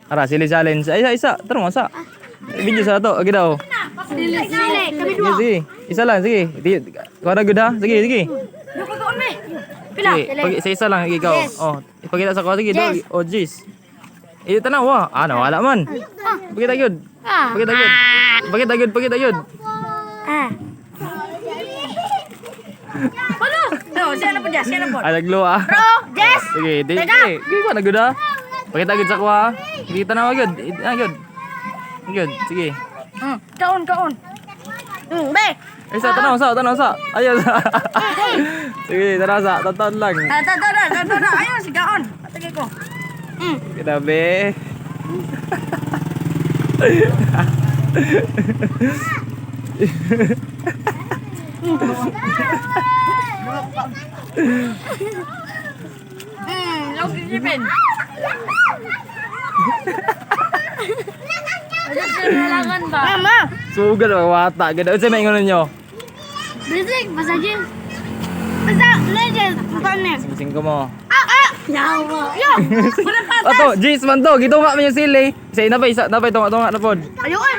Ara, sili challenge. Ay, isa, isa. Tara mo, sa. Video sa to. Agi daw. Sili, sili. Kami Sige, sige. Isa lang, sige. Di, kuha na gud ha. Sige, sige. Duko kaon me. Pila? Sige, pag, sa isa lang, ikaw. Oh, ipakita sa ko. Sige, Jess. dog. Oh, jeez. Eh, tanaw, wa. Ah, nawala man. Pakita gyud. Ah. Pakita gyud. Pakita gyud, pakita gyud. Ah. Ano? No, siya na po dyan, siya na po. Ay, naglo ah. Bro, Jess! Sige, di, Teka. sige. Sige, kuha na gud ha. Pakita gyud sa ko ha. Sige, tanaw gyud. Ah, gyud. Gyud, sige. Kaon, kaon. Be. Isa, tanaw sa, tanaw sa. Ayun. Sige, tanaw sa. Taton lang. Ah, tato na, tato na. Ayun, si kaon. Patagay ko. Grabe. Log isipin. Kailangan ba? Mama! Sugal, wata. Ganda. Unsa may ingon ninyo? Bisig, basta Jess. Basta, legend. Paano? Singko mo. Ah, ah! Yawa. Yo! Wala pa. Ato, Jace man to. Gitunga man yung sili. Isa na pa, isa na pa, tunga tunga na pod. Ayun!